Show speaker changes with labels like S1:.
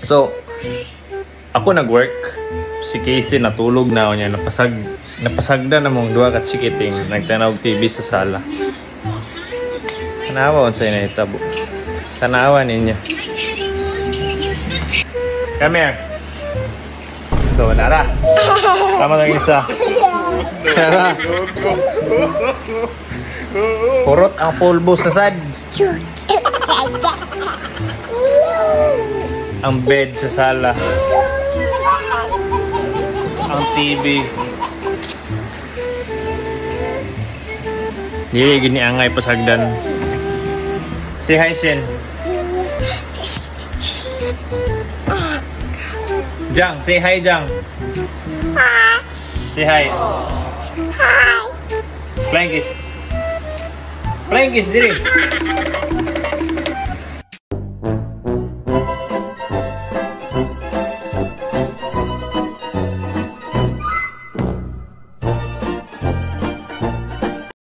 S1: So, ako nag-work. Si Casey natulog na niya. Napasagda na mong duha ka chikiting. Nagtanaw TV sa sala. Tanawa unsay nahitabo. Tanawa ninyo. Come here. So, Lara. Tama lang isa. Tara. Hurot ang pulbos na sad. Ang bed sa sala. Ang TV. Dili gini angay pasagdan. Say hi, Shin. Jang, say hi, Jang. Say hi. Hi. Flying kiss. Flying kiss, dili.